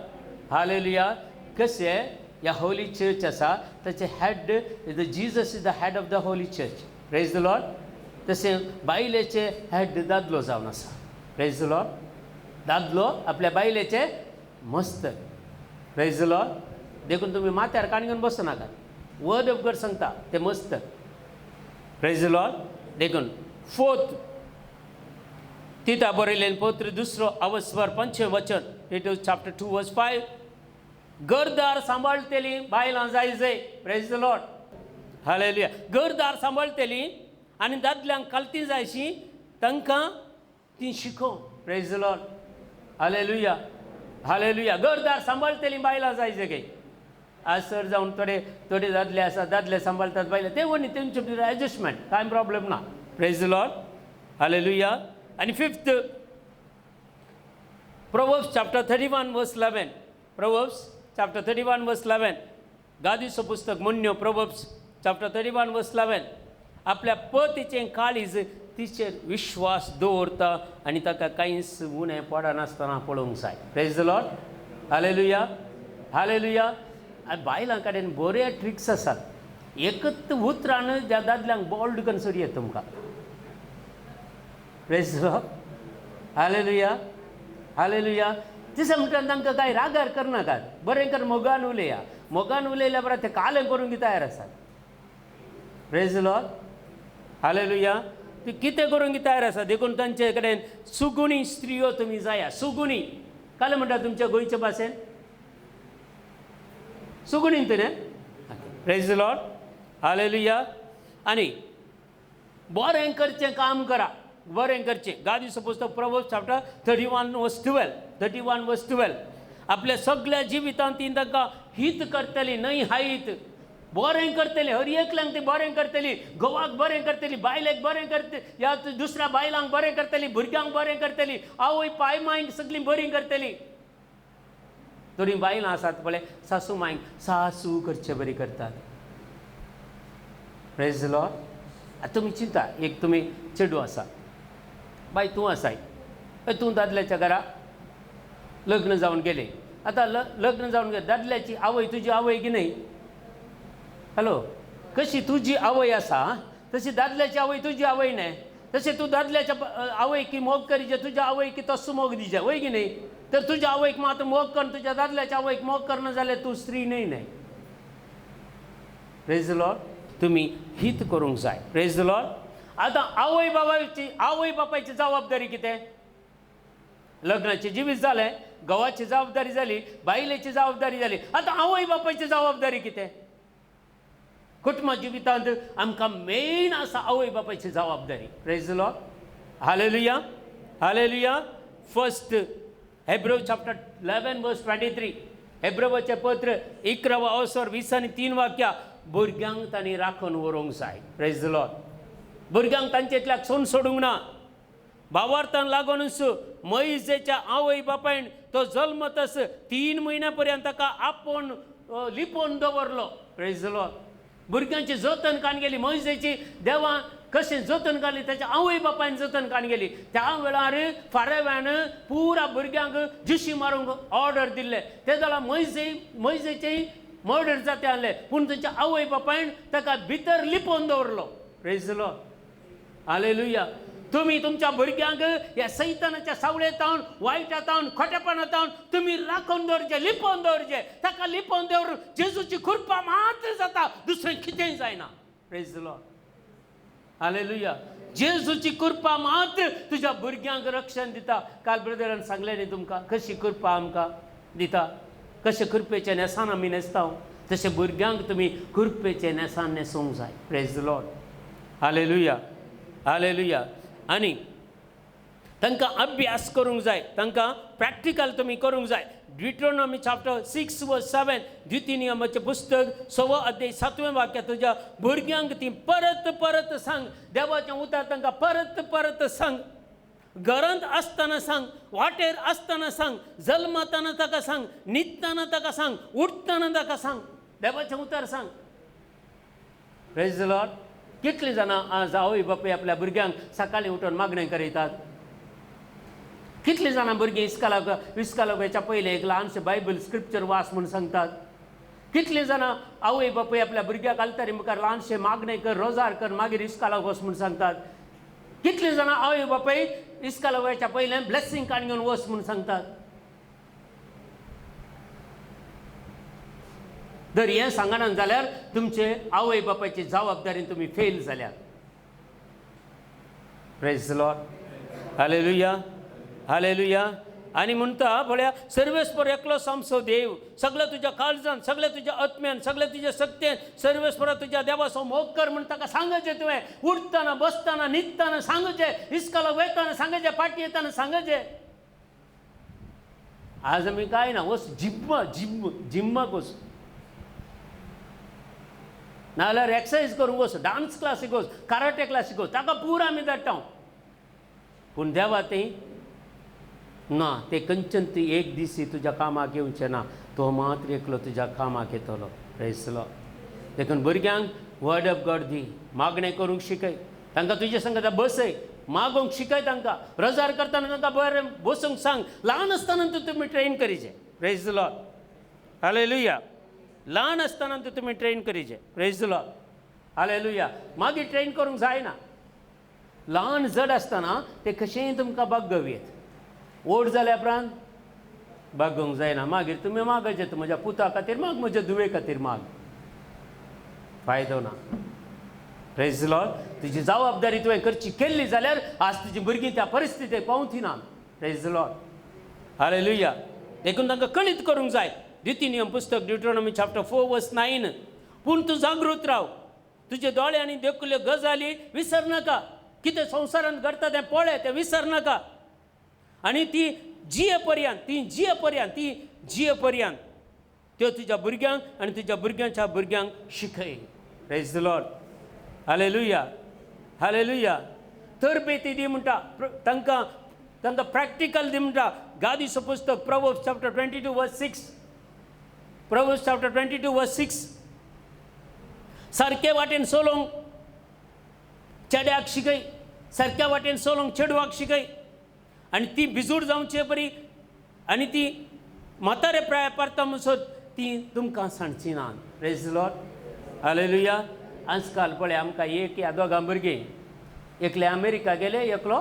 hallelujah. कशें ह्या होली चर्च आसा ताचें head the Jesus is the head of the holy church. Praise the Lord. तशें बायलेचें हेड दादलो जावन आसा. Praise the Lord. दादलो आपल्या बायलेचें मस्त. Praise the Lord. देखून तुमी माथ्यार काण घेवन बसनाकात. वर्ड ऑफ गॉड सांगता तें मस्त. Praise the Lord. देखून फोर्थ तिता बरयलें पत्र दुसरो अवस्वर पंचवें वचन, it is chapter 2 verse 5. घरदार सांबाळटली बायलां जाय जाय. Praise the Lord. Hallelujah. घरदार सांबाळटली आनी दादल्यांक कालती जायशी तांकां ती शिकोव. Praise the Lord. Hallelujah, hallelujah. घरदार सांबाळटली बायलां जाय जाय काय. आज सर जावन थोडे थोडे दादले आसा, दादले सांबाळटात बायलां, ते वन्ही तेंचे भितर एडजस्टमेंट, कांय प्रॉब्लेम ना. Praise the Lord. Hallelujah. आनी fifth, Proverbs chapter 31 verse 11. Proverbs chapter 31 verse 11. गादीचो पुस्तक मुन्यो, प्रोवर्ब्स चॅप्टर 31 वर्स 11. आपल्या पतीचें काळीज तिचेर विश्वास दवरता आनी ताका कांयच उणें पडनासतना पळोवंक जाय. Praise the Lord. Hallelujah, hallelujah. आनी बायलां कडेन बरे ट्रिक्स आसात. एकच उतरान त्या दादल्यांक बोल्ड करून सोडयेत तुमकां. Praise the Lord. Hallelujah, hallelujah. तशें म्हणटा तांकां कांय रागार करनाकात. बरें कर मोगान उलया. मोगान उलयल्या बरें ते कालें करूंक तयार आसात. Praise the Lord. Hallelujah. ती कितें करूंक तयार आसा. देखून तांचे कडेन सुगुणी स्त्रियो तुमी जाया. सुगुणी कालें म्हणटा तुमच्या गोंयचे भाशेन सुगुणी न्ही. Praise the Lord. Hallelujah. आनी बरें करचें काम करा, बरें करचें. गादीचो पुस्तक Proverbs chapter 31 verse 12, 31 verse 12. आपल्या सगळ्या जिवितांत ती तांकां हित करतली न्हय हायत. बरें करतली, हर एकल्यांक ती बरें करतली. घोवाक बरें करतली, बायलेक बरें करतली, ह्या दुसऱ्या बायलांक बरें करतली, भुरग्यांक बरें करतली, आवय पाय मांयक सगळीं बरीं करतली. थोडीं बायलां आसात पळय सासू मांयक सासू करचे बरी करतात. Praise the Lord. आतां तुमी चिंता, एक तुमी चेडूं आसा, बाय तूं आसाय, तूं दादल्याच्या घरा लग्न जावन गेलें. आतां लग्न जावन गेलें, दादल्याची आवय तुजी आवय की न्हय? हॅलो, कशी तुजी आवय आसा तशी दादल्याची आवय तुजी आवय न्हय. तशें तूं दादल्याच्या आवयक मोग करीजे, तुज्या आवयक तसो मोग दिजे, वय की न्हय? तर तुज्या आवयक मात्र मोग कर, तुज्या दादल्याच्या आवयक मोग करना जाल्यार तूं स्त्री न्हय न्हय. Praise the Lord. तुमी हित करूंक जाय. Praise the Lord. आतां आवय बाबाची, आवय बापायची जबाबदारी कितें? लग्नाचें जिवीत जालें, घोवाची जबाबदारी जाली, बायलेची जबाबदारी जाली, आतां आवय बापायची जबाबदारी कितें? कुटुंब जिवितांत आमकां मेन आसा आवय बापायची जबाबदारी. Praise the Lord. Hallelujah, hallelujah. First Hebrew chapter 11 verse 23. हेब्रोवाचें पत्र 11 अवसर 20 आनी 3 वाक्या. भुरग्यांक तांणी राखून व्हरूंक जाय. Praise the Lord. भुरग्यांक तांचेतल्याक सोन सोडूंक ना. भावार्थान लागूनच मोयजेच्या आवय बापायन तो जल्मतस 3 म्हयन्या पर्यंत ताका आपोवन लिपोवन दवरलो. Praise the Lord. भुरग्यांची जतन काण गेली. मोयजेची देवा कशें जतन काडली, ताच्या आवय बापायन जतन काण गेली. त्या वेळार फाराव्यान पुरा भुरग्यांक जिशी मारूंक ऑर्डर दिल्ले. ते जाल्यार मोयजेचे मर्डर जाते आहले, पूण ताच्या आवय बापायन ताका भितर लिपोवन दवरलो. Praise the Lord. Hallelujah. तुमी तुमच्या भुरग्यांक ह्या सैतानाच्या सावळेतावन, वायटातावन, खोटेपणातावन तुमी राखून दवरचे, लिपोवन दवरचे. ताका लिपोवन दवरून जेजूची कृपा मात्र जाता, दुसरें कितेंय जायना. Praise the Lord. Hallelujah. जेजूची कृपा मात्र तुज्या भुरग्यांक रक्षण दिता. काल ब्रदरान सांगलें न्ही तुमकां कशी कृपा आमकां दिता, कशें कृपेचें न्हेसान आमी न्हेसता, तशें भुरग्यांक तुमी कृपेचें न्हेसान न्हेसूंक जाय. Praise the Lord. Hallelujah, hallelujah. आनी तांकां अभ्यास करूंक जाय, तांकां प्रॅक्टिकल तुमी करूंक जाय. ड्युट्रोनॉमी चॅप्टर 6 वर्स 7, द्वितीय नियमाचें पुस्तक 6 अध्याय 7वें वाक्य. तुज्या भुरग्यांक ती परत परत सांग, देवाचें उतर तांकां परत परत सांग. घरांत आसतना सांग, वाटेर आसतना सांग, जल्मताना ताका सांग, न्हिदतना ताका सांग, उठतना ताका सांग, देवाचें उतर सांग. Praise the Lord. कितलीं जाणां आज आवय बापूय आपल्या भुरग्यांक सकाळीं उठून मागणें करयतात? कितलीं जाणां भुरगीं इस्कालाक इस्कालाक वयच्या पयलें एक ल्हानशें बायबल स्क्रिप्चर वास म्हूण सांगतात? कितलीं जाणां आवय बापूय आपल्या भुरग्याक आल्तारी मुखार ल्हानशें मागणें कर, रोजार कर, मागीर इस्कालाक वच म्हूण सांगतात? कितलीं जाणां आवय बापूय इस्कालाक वयच्या पयलें ब्लेसींग कार्ड घेवन वच म्हूण सांगतात? जर हें सांगना जाल्यार तुमचे आवय बापायची जबाबदारी तुमी फेल जाल्यात. Praise the Lord, hallelujah, hallelujah. आनी म्हणटा पळया, सर्वेस्पर एकलोच आमचो देव, सगळें तुज्या काळजान, सगळें तुज्या आत्म्यान, सगळें तुज्या शक्तेन सर्वेस्परा तुज्या देवाचो मोग कर म्हण ताका सांगचें. तुवें उठतना, बसतना, न्हिदतना सांगचें, इस्कालाक वयतना सांगचें, पाटी येतना सांगचें. आज आमी कांय ना, वच जिम्मा जिम जिम्माक वच, नाजाल्यार एक्सरसायज करूंक वच, डान्स क्लासीक वच, कराटे क्लासीक वच, ताका पूरा आमी धाडटा. पूण देवा ती ना, ते कंचन ती एक दीस तुज्या कामाक येवचें ना, तो मात्र एकलो तुज्या कामाक येतलो. प्रेसलो. देखून भुरग्यांक वर्ड ऑफ गॉड दी, मागणें करूंक शिकय तांकां, तुजे संगता बसय, मागोवंक शिकय तांकां, रोजार करतना तांकां बरें बसूंक सांग. ल्हान आसतना तुमी ट्रेन करीचे. Praise the Lord, hallelujah. ल्हान आसतना तुमी ट्रेन करीचे. Praise the Lord, hallelujah. मागीर ट्रेन करूंक जायना. ल्हान जड आसतना ते कशेंय तुमकां बागोवयेत, व्हड जाल्या उपरांत बागोवंक जायना. मागीर तुमी मागचें, म्हज्या पुता खातीर माग, म्हज्या धुवे खातीर माग, फायदो ना. Praise the Lord. तुजी जबाबदारी तुवें करची केल्ली जाल्यार आज तुजी भुरगीं त्या परिस्थितीक पावती ना. Praise the Lord, hallelujah. देखून तांकां कळीत करूंक जाय. द्वितीय नियम पुस्तक, Deuteronomy chapter 4 verse 9, पूण तूं जागृत राव, तुजे दोळ्यांनी देखिल्ल्यो गजाली विसर नाका. कितें संवसारांत घडटा तें पळय, तें विसर नाका. आनी ती जिये पर्यंत त्यो तुज्या भुरग्यांक आनी तुज्या भुरग्यांच्या भुरग्यांक शिकय. Praise the Lord, hallelujah, hallelujah. तरबेती दी म्हणटा तांकां, तांकां प्रॅक्टिकल दी म्हणटा. गादीचो पुस्तक, Proverbs chapter 22 verse 6, Proverbs chapter 22 verse 6. सारके वाटेन चलोवंक चेड्याक शिकय, सारक्या वाटेन चलोवंक चेडवाक शिकय, आनी ती भिजूड जावचे परी आनी ती म्हातारे प्राय परता म्हणसर ती तुमकां सांडची ना. Praise Lord, hallelujah. आजकाल पळय, आमकां एक या दोगां भुरगीं, एकले अमेरिका गेले, एकलो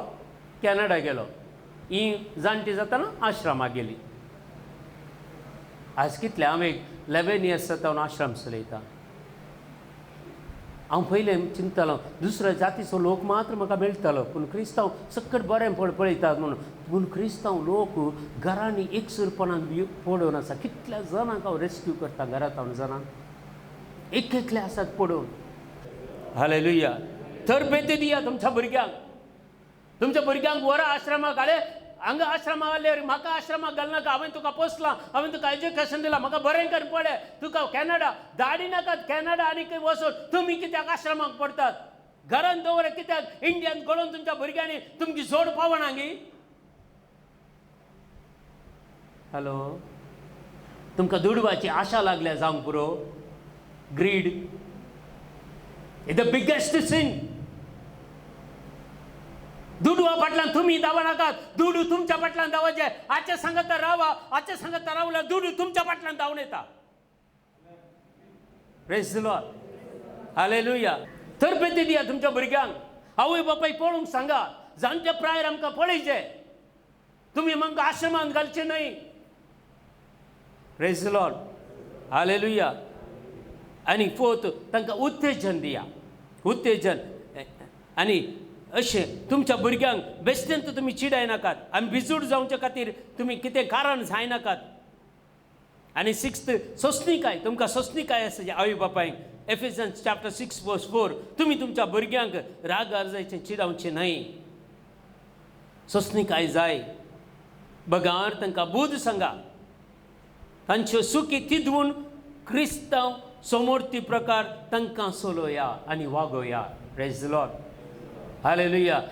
कॅनडा गेलो. ही जाणटी जातना आश्रमाक गेली. आज कितले हांव एक 11 इयर्स जाता आश्रम चलयता. हांव पयलें चिंततालो, दुसऱ्या जातीचो लोक मात्र म्हाका मेळटालो, पूण क्रिस्तांव सक्कट बरें पळयतात म्हणून. पूण क्रिस्तांव लोक घरांनी एकसुरपणान पडून आसा. कितल्या जाणांक हांव रेस्क्यू करता घरांत, हांव जाणां एक एकले आसात पडून. हालेलुया. तरबेती दिया तुमच्या भुरग्यांक. तुमच्या भुरग्यांक व्हरा आश्रमाक. हाडे हांगा आश्रमाक आसल्यार म्हाका आश्रमाक घालनाका, हांवें तुका पोसलां, हांवें तुका एज्युकेशन दिलां, म्हाका बरें कर पळय, तुका कॅनडा धाडी नाकात. कॅनडा आनी खंय वचून तुमी कित्याक आश्रमाक पडटात? घरान दवर कित्याक? इंडियान गळोवन तुमच्या भुरग्यांनी तुमची जोड पावना गी. हॅलो, तुमकां दुडवाची आशा लागल्या जावंक पुरो. Greed is the biggest sin. दुडवा फाटल्यान तुमी धांवा नाकात, दुडू तुमच्या फाटल्यान धांवाचे. आजच्या सांगता रावा, आजच्या सांगता रावल्या दुडू तुमच्या फाटल्यान धांवून येता. Praise the Lord, hallelujah. तरबेती दिया तुमच्या भुरग्यांक. आवय बापाय पळोवंक सांगा, जाणटे प्रायर आमकां पळयचे, तुमी म्हाका आश्रमांत घालचे न्हय. Praise the Lord, hallelujah. आनी फोर्थ, तांकां उत्तेजन दिया, उत्तेजन. आनी अशें तुमच्या भुरग्यांक बेश्टेंत तुमी चिडायनाकात आनी भिजूड जावचे खातीर तुमी कितें कारण जायनाकात. आनी सिक्स्थ, सोंसणीकाय. तुमकां सोंसणीकाय आसा आवय बापायक. Ephesians chapter 6 verse 4. तुमी तुमच्या भुरग्यांक रागार जायचें, चिडावचें न्हय. सोंसणीकाय जाय. बगार तांकां बूद सांगा, तांच्यो सुखी तिदवून क्रिस्तांव समोर्ती प्रकार तांकां चलोया आनी वागोया. Praise Lord, hallelujah.